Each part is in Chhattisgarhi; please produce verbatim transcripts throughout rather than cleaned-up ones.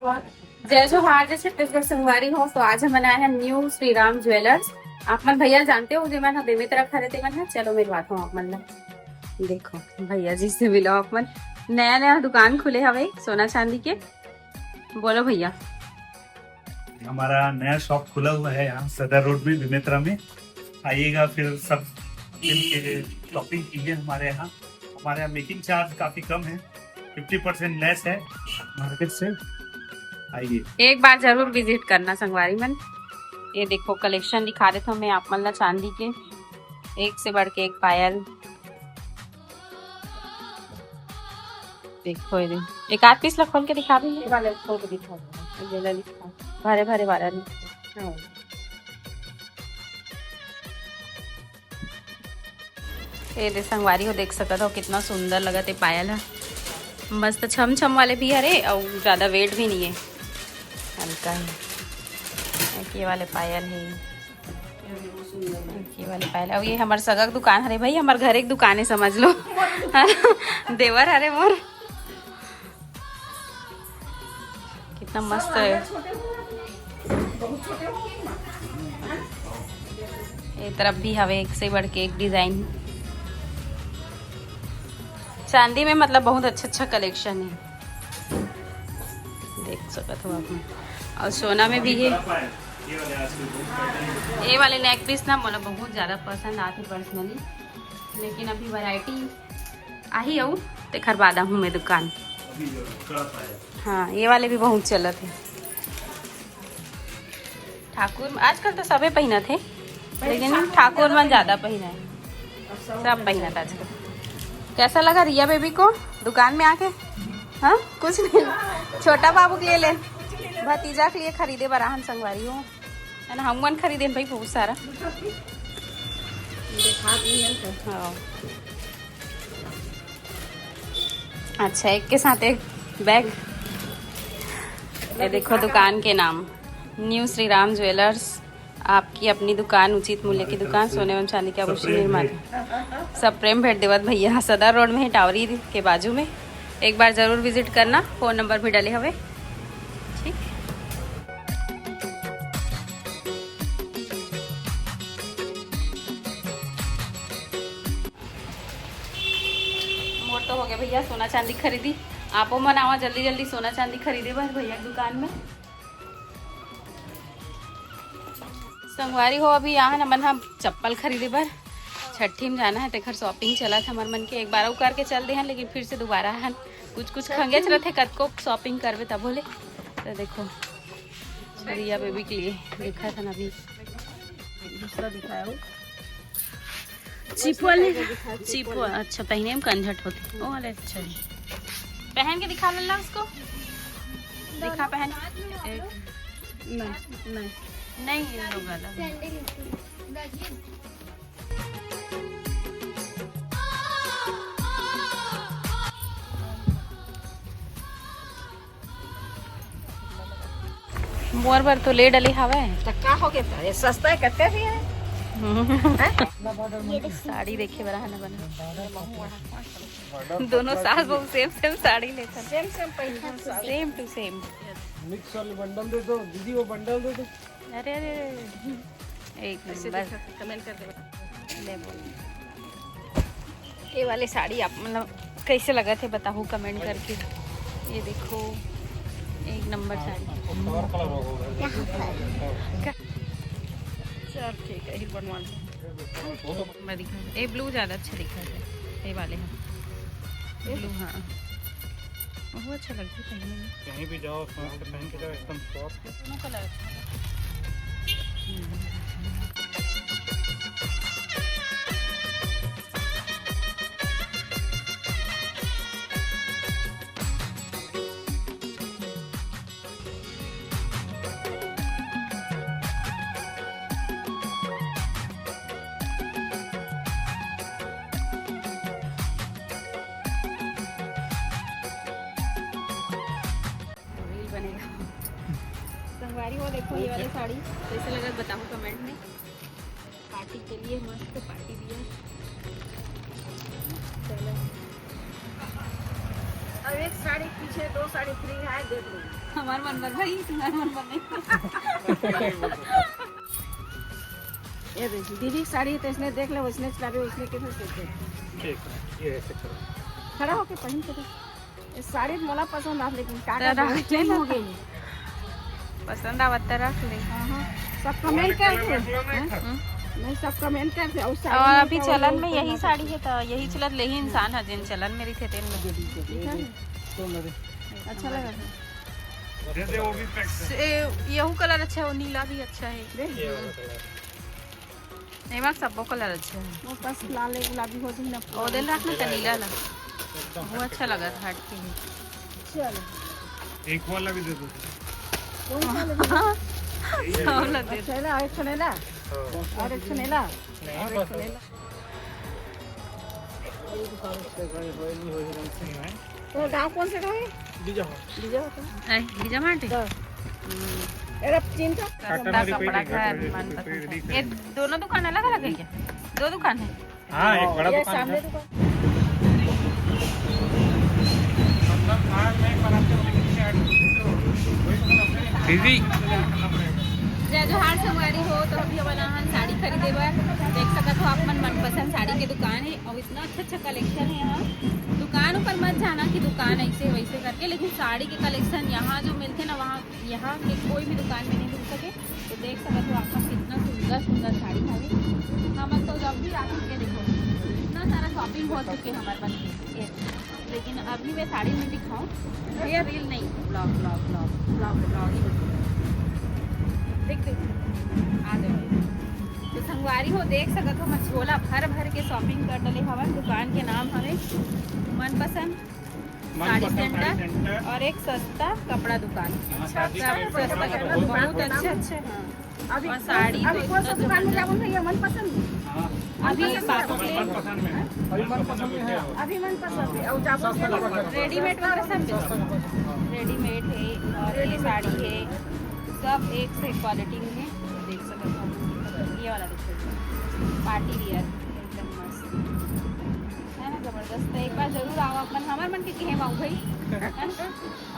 जय जोहार, जय छत्तीसगढ़ संगवारी हो। तो आज हमन आए हैं न्यू श्री राम ज्वेलर्स। आप मन भैया जानते हो, जे मन ह बेमेतरा खड़े ते मन ह। चलो मिलवाता हूँ आप मन ला। देखो भैया जी से मिलो आप मन। नया नया दुकान खुले हवे सोना चांदी के। बोलो भैया। हमारा नया शॉप खुला हुआ है यहाँ सदर रोड में, बेमेतरा में। आइएगा, फिर सब मिल के शॉपिंग कीजिए हमारे यहाँ। हमारे यहाँ मेकिंग चार्ज काफी कम है, फिफ्टी परसेंट लेस है मार्केट से। आइए। एक बार जरूर विजिट करना संगवारी मन। ये देखो कलेक्शन दिखा देता हूँ मैं आप मन ला चांदी के, एक से बढ़ के एक पायल। देखो ये दे। एक आध पीस ला खोल के दिखा भी। ये वाला खोल के दिखा दो। ये ला दिखा। भरे भरे वाला नहीं। हाँ। ये दे संगवारी हो, देख सकत हो कितना सुंदर लगत हे पायल ह। मस्त छम छम वाले भी हरे अउ ज्यादा वेट भी नहीं है, हल्का है। एक ये वाले पायल है, एक ये वाले पायल। अब ये हमार सगा के दुकान हरे भाई, हमार घर एक दुकान है समझ लो। देवर हरे मोर। कितना मस्त है। ये तरफ भी हवे एक से बढ़ के एक डिजाइन। चांदी में मतलब बहुत अच्छा अच्छा कलेक्शन है, देख सकत हो आप मन। और सोना में भी है। ये वाले नेक पीस ना मोला बहुत ज्यादा पसंद आथे पर्सनली, लेकिन अभी वैरायटी आही अउ तेखर बाद आहूँ मैं दुकान। हाँ, ये वाले भी बहुत चलत है। ठाकुर आजकल तो सबे पहिनत है, लेकिन ठाकुर मन ज्यादा पहिना है, सब पहिनत आजकल। कैसा लगा रिया बेबी को दुकान में आके? हाँ, कुछ नहीं, छोटा बाबू के लिए ले, भतीजा के लिए खरीदे बर आहन संगवारी हो, है ना? हम मन खरीदे भाई बहुत सारा। देखा भी है तो। हाँ। अच्छा, एक के साथ एक बैग। ये देखो दुकान के नाम न्यू श्री राम ज्वेलर्स, आपकी अपनी दुकान, उचित मूल्य की दुकान, सोने एवं चांदी के आभूषण निर्माता। सब प्रेम भेंट देवत भैया, सदर रोड में है, टावरी के बाजू में। एक बार जरूर विजिट करना, फोन नंबर भी डले हवे। ठीक। मोर तो हो गया भैया सोना चांदी खरीदी। आपो मन आवा जल्दी जल्दी सोना चांदी खरीदे बर भैया के दुकान में। संगवारी हो, अभी यहाँ हमन हम चप्पल खरीदे बर छट्ठी में जाना है, तेखर शॉपिंग चलत हमर मन के। एक बार अउ करके चल दे हन, लेकिन फिर से दोबारा हन कुछ कुछ खंगेच रथे, कतको शॉपिंग करबे तभो ले। तो देखो रिया बेबी के लिए देखा था ना अभी। दूसरा दिखाया हो। चिपवा ले। चिपवा, अच्छा, पहने में कंझट होते। ओ वाले अच्छा है। पहन के दिखा लल्ला उसको। दिखा पहन। एक, नहीं, नहीं। नहीं, ये लोग अलग है। मोर बर तो ले डले हवय। तो का हो गया था? ये सस्ता है, कत्ते भी है। साड़ी देखे बर आना बना। दोनों सास बहू सेम सेम साड़ी लेकर। सेम सेम पहन। सेम टू सेम। मिक्स वाले बंडल दे दो दीदी, वो बंडल दे दो। अरे अरे अरे। एक ऐसे नंबर। दिखा, कमेंट कर दे। ले बोल। ये वाली साड़ी आप मतलब कैसे लगत हे बताहू कमेंट करके। ये देखो एक नंबर साड़ी। कवर कलर होगा। चल ठीक है, ही बनवा ले। मैं दिखा, ये ब्लू ज्यादा अच्छा दिखा है, ये वाले हैं। ब्लू, हाँ, वो अच्छा लगता है पहनने में। कहीं भी जाओ, स्मार्ट से पहन के जाओ, एकदम सॉफ्ट। दोनों कलर। रील बनेगा। संगवारी हो, देखो ये वाली साड़ी कैसे लगत बताओ कमेंट में। पार्टी के लिए मस्त पार्टी वियर। चलो, और एक साड़ी पीछे, दो साड़ी फ्री है, देख लो। हमार मन बर भाई, तुम्हार मन बर नहीं। ये देख, दीदी की साड़ी है तो इसने देख ले, उसने चलावे, उसने कैसे सोचे। ठीक है, ये ऐसे करो। खड़ा होके पहन के देख। ये साड़ी मोला पसंद आ, लेकिन का का दादा। बहुत चेंज हो गई। पसंद आवत त रख ले। हाँ, हाँ। सब कमेंट करथे। हम्म। नहीं, सब कमेंट करथे। और साड़ी और में अभी तो चलन लोग में यही पहनना साड़ी है, तो यही चलत ले ही इंसान है, जिन चलन में रहिथे तेन में। ठीक है। अच्छा लगा था। दे दे, वो भी पैक कर। से-, यहू कलर अच्छा है, वो नीला भी अच्छा है। देख। ये वाला कलर। एमा सब्बो कलर अच्छा है। वो बस लाल गुलाबी हो जाए ना। ओ, दिल रखना त नीला ला। वो अच्छा लगा था, हट के। चलो। एक वाला भी दे दो। कौन सा लेना? हाँ। वाला दे। अच्छा है ना, और एक ठो लेना? हाँ। और एक ठो लेना? और एक ठो लेना? तो गाँव कौन से गाँव है? बीजा हो। बीजा होता है। नहीं, बीजा माटी। तो, हम्म। अरे, अब चिंता। पसंद का कपड़ा घर, मनपसंद का। ये दोनों दुकान अलग अलग है क्या? दो दुकान है। हाँ, एक बड़ा ये दुकान सामने है। दुकान। मतलब, आज मैं बनाते हूँ, लेकिन क्या है, वही तो मतलब, दीदी। जय जोहार संगवारी हो, तो अभी हमन आहन साड़ी खरीदे बर। देख सकत हो, आप मन मनपसंद साड़ी के दुकान है और इतना अच्छा अच्छा कलेक्शन है यहाँ। दुकान ऊपर मत जाना कि दुकान ऐसे वैसे करके, लेकिन साड़ी के कलेक्शन यहाँ जो मिलते ना, वहाँ, यहाँ के कोई भी दुकान में नहीं मिल सके। तो देख सकत हो, आपका कितना सुंदर सुंदर साड़ी हवे। हमन तो जब भी आते हैं, देखो, इतना सारा शॉपिंग हो चुके हमारे पास। ये, लेकिन अभी मैं साड़ी नहीं दिखाऊं, ये रील नहीं, blog, blog, blog, blog, blog ही होती है। देख, देख, आ जाओ। तो संगवारी हो, देख सकत हो, मैं झोला भर भर के शॉपिंग कर डले हवन। दुकान के नाम हवे मनपसंद साड़ी सेंटर और एक सस्ता कपड़ा दुकान। हाँ, सस्ता कपड़ा, बहुत अच्छे अच्छे, हाँ। अभी और साड़ी अभी तो कौन सा इतना दुकान में जबरदस्त। जाऊँ भैया, मनपसंद? हाँ। अभी मनपसंद बाबू है। के मनपसंद में है। अभी मनपसंद में है। अभी मनपसंद है। और जाबो सस्ता कपड़ा। रेडीमेड वगैरह सब मिलता है। रेडीमेड है और ये साड़ी है, सब एक से क्वालिटी में है। देख सकते हो, ये वाला देखो, पार्टी वियर एकदम मस्त। है ना, जबरदस्त। तो एक बार जरूर आओ आप मन, हमार मन के कहे बाबू भाई, है ना?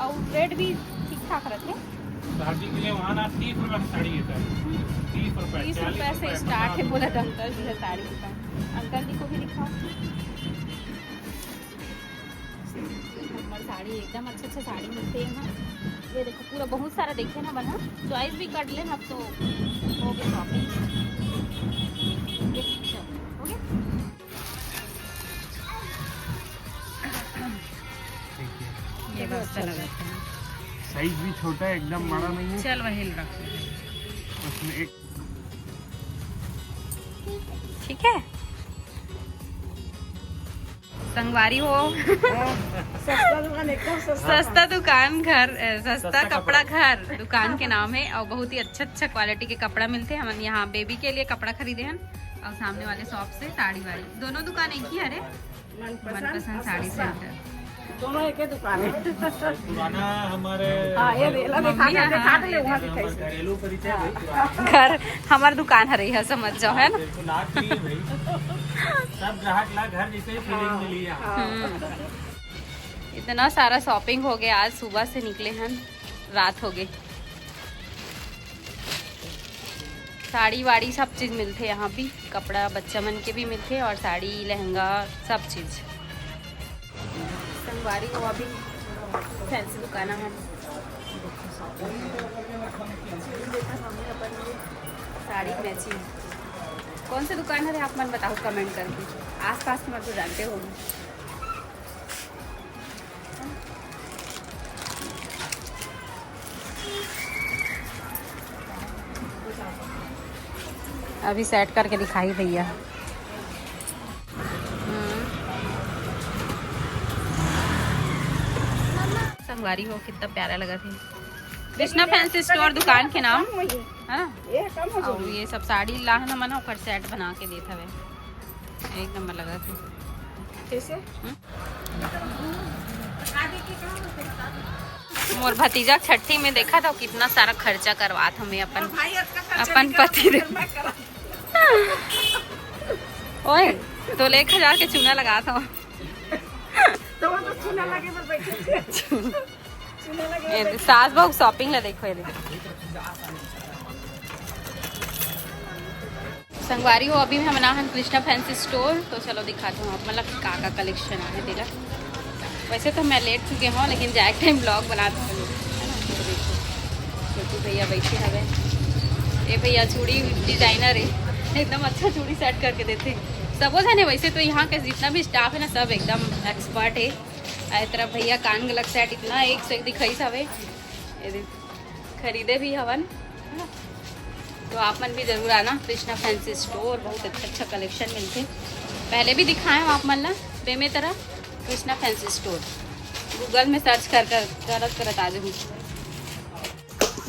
और रेट भी ठीक ठाक रहते। शादी के लिए वहाँ ना तीस रुपए में साड़ी देता है। तीस रुपए, तीस रुपए से स्टार्ट है, बोला था अंकल जी है साड़ी दुकान। अंकल जी को भी दिखाओ। नंबर साड़ी, एकदम अच्छा अच्छा साड़ी मिलते हैं यहाँ। ये देखो, पूरा बहुत सारा देखे ना बना, चॉइस भी कर ले ना, अब तो हो गए शॉपिंग। ये चलो, हो गया। ये भी अच्छा लगा था। साइज भी छोटा है, एकदम बड़ा नहीं है। चल, वही रख। उसमें एक ठीक है। संगवारी हो। सस्ता दुकान, एकदम सस्ता। सस्ता दुकान घर, अ, सस्ता सस्ता कपड़ा कपड़ा। घर दुकान के नाम है और बहुत ही अच्छा अच्छा क्वालिटी के कपड़ा मिलते हैं। हमन यहाँ बेबी के लिए कपड़ा खरीदे हैं और सामने वाले शॉप से साड़ी वाड़ी, दोनों दुकान एक ही हरे। मनपसंद मनपसंद और साड़ी सस्ता। सेंटर। दोनों एक ही दुकान है। पुराना हमारे हाँ, ये रेला मम्मी दिखा के, है, दिखा हाँ, के ले, ये वहाँ रेला। दिखाई हमारे से। घरेलू परिचय भाई, पुराना। घर हमार दुकान हरे है, समझ जाओ, है ना? बिल्कुल, आग नहीं है भाई। सब ग्राहक ला घर जैसे ही फीलिंग हाँ, मिली है। हाँ। हम्म। इतना सारा शॉपिंग हो गया, आज सुबह से निकले हैं, रात हो गई। साड़ी वाड़ी सब चीज मिलथे यहाँ भी, कपड़ा बच्चा मन के भी मिलथे और साड़ी लहंगा सब चीज। संगवारी हो, अभी फैंसी दुकान है, साड़ी मैचिंग। कौन से दुकान है आप मन बताओ कमेंट करके, आसपास के मन तो जानते होंगे। अभी सेट करके दिखाई भैया। हम्म। संगवारी हो, कितना प्यारा लगा थे। कृष्णा फैंसी स्टोर दुकान के नाम, है ना? ये कम हो और जाएगी। ये सब साड़ी लाहन मन ओकर सेट बना के देत हवे, एक नंबर लगा थे। कैसे? हम्म। मोर भतीजा छठी में देखा था कितना सारा खर्चा करवात हमें अपन, भाई, अतका खर्चा अपन नहीं करत, पति दे। फिर मैं करत। ओए, तो ले एक हजार के चूना लगा था। तो वो तो चूना लगे बर बैठे। चूना लगे बर ए, बैठे। सास बहू shopping ला देखो, ये देखो। संगवारी हो, अभी हमन आहन कृष्णा फैंसी स्टोर, तो चलो दिखात हूँ आप मन ला का का कलेक्शन आहे तेला। वैसे तो मैं लेट चुके हूँ, लेकिन जाए टाइम ब्लॉग बनात हूँ। छोटू भैया बैठे हवे, ये भैया चूड़ी डिजाइनर है, एकदम अच्छा चूड़ी सेट करके देते हैं सबो जने। वैसे तो यहाँ के जितना भी स्टाफ है ना, सब एकदम एक्सपर्ट है। आए तरफ भैया कान गला सेट इतना एक से एक दिखाई हवे, ये देख, खरीदे भी हवन। तो आप मन भी जरूर आना कृष्णा फैंसी स्टोर, बहुत अच्छा अच्छा कलेक्शन मिलथे। पहले भी दिखाए हूँ आप मन ला Bemetara Krishna fancy store, Google में सर्च कर कर करत करत आ जाहू।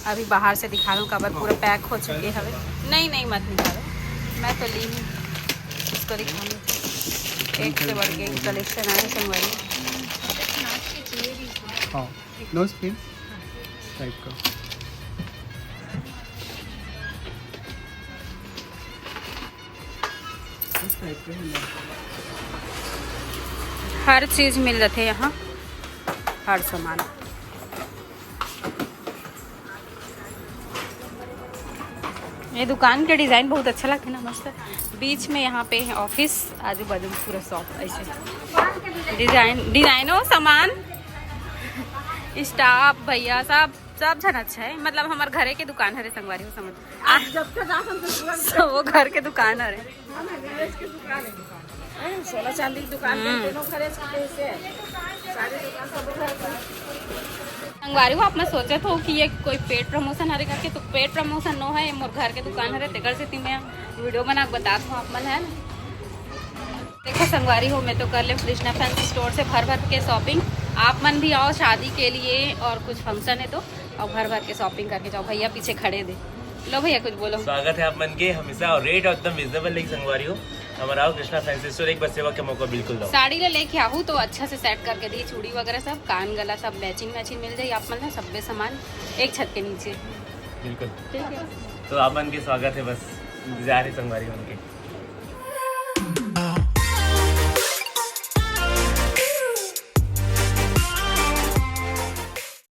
अभी बाहर से दिखा दूँ, काबर पूरा पैक हो चुके हवे। नहीं नहीं, मत निकालो, मैं तो ली हूँ, इसको दिखाऊंगी। एक से बढ़ के एक कलेक्शन आए हैं संगवारी। हाँ, नोज पिन टाइप का। इस टाइप का है ना। हर चीज मिल जाते यहाँ, हर सामान। ये दुकान के डिजाइन बहुत अच्छा लगता है ना, मस्त। बीच में यहाँ पे है ऑफिस, आजू बाजू में पूरा शॉप ऐसे। डिजाइन, डिजाइनो, सामान, स्टाफ भैया सब, सब झन अच्छा है। मतलब हमार घरे के दुकान हरे संगवारी हो, समझ। आप जब तक आ सकते हैं, सब वो घर के दुकान हरे। हाँ, ना, गैरेज के दुकान है। हैं, सोना चांदी की दुकान है, हम्म। दोनों घरे से है। सारी दुकान सब घर की। संगवारी हो, आप मन सोचत हो कि ये कोई पेड प्रमोशन हरे करके, तो पेड प्रमोशन नो है, ये मोर घर के दुकान हरे, तेकर सेती मैं वीडियो बना के बतात हूँ आप मन, है ना। देखो संगवारी हो, मैं तो कर ले कृष्णा फैंसी स्टोर से भर भर के शॉपिंग। आप मन भी आओ शादी के लिए और कुछ फंक्शन है तो, और भर भर के शॉपिंग करके जाओ। भैया पीछे खड़े दे, लो भैया कुछ बोलो। स्वागत है आप मन के हमेशा, और रेट एकदम रीजनेबल लेके संगवारी हो। हमारा आओ कृष्णा फैंसी स्टोर, एक बार सेवा के मौका बिल्कुल दो। साड़ी ले लेके आहू तो अच्छा से सेट करके दी, चूड़ी वगैरह सब, कान गला सब मैचिंग मैचिंग मिल जाई आप मन ला, सब्बे सामान एक छत के नीचे। बिल्कुल। ठीक है। तो आप मन के स्वागत है, बस इंतजार है संगवारी मन के।